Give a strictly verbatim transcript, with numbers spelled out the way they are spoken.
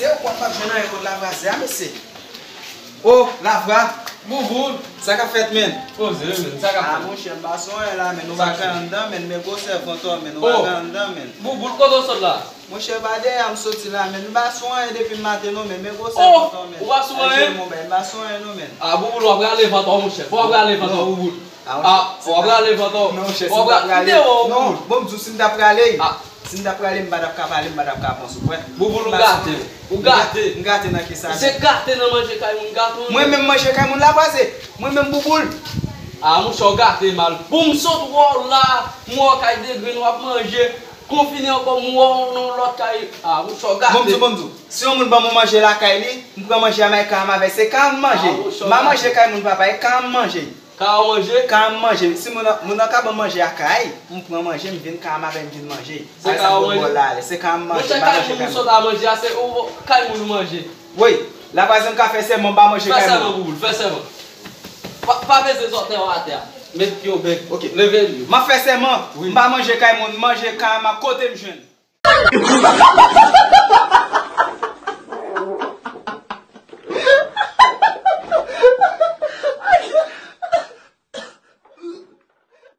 Yo kwè m p ap jwenn anyen kot Lavwa se a, mesye. O, Lavwa, Bouboul, sa k ap fèt, menn? Poze, menn, sa k ap fèt? A, monchè, m pa sou anyen la, menn. Ou pa kay anndan, menn, men gwosè vant ou, menn. Ou pa kay anndan, menn. Bouboul, kote w sot la? Monchè, pa dèyè a m soti la, menn. M pa sou anyen depi maten, non, menn. Men gwosè vant ou, menn. Ou pa sou anyen? Monchè, m pa sou anyen, non, menn. A, Bouboul, w ap rale vant ou, monchè. W ap rale vant ou, Bouboul. A, w ap rale vant ou. Non, monchè, si m ta prale. Non, bon, m di w, si m ta prale, si m ta prale, m pa t ap ka pale, m pa t ap ka panse, w kwè. Bouboul, ou gate. Ou gate. M gate nan ki sa? Se gate nan manje kay moun gate w. Mwen menm manje kay moun la pase. Mwen menm, Bouboul. A, monchè, w gate mal. Pou m sot wè w la, m wè w kay Degrenn, w ap manje. Konfine ankò, m wè w nan lòt kay. A, monchè, w gate. Bon, m di w, bon, m di w. Si yon moun ban m yon manje lakay li, m pran manje a, m al kay m avè l. Se kay m manje. M pa manje kay moun, papa, e kay m manje. Kay w manje? Kay m manje. Si moun nan, moun nan ka ban m manje a kay, m pran manje, m vin kay m avè l, m vin manje. Se kay w manje? Se kay m manje, m pa manje kay moun. Monchè, kay moun ou sot al manje a, se ou, kay moun ou manje. Wi, la pa janm ka fè sèman, m pa manje kay moun. Fè sèman, Bouboul, fè sèman. Pa, pa peze zòtèy ou atè a. Met pye w bèk. Ok. Leve l. M ap fè sèman, m pa manje kay moun, m manje kay m ak kote m jwenn.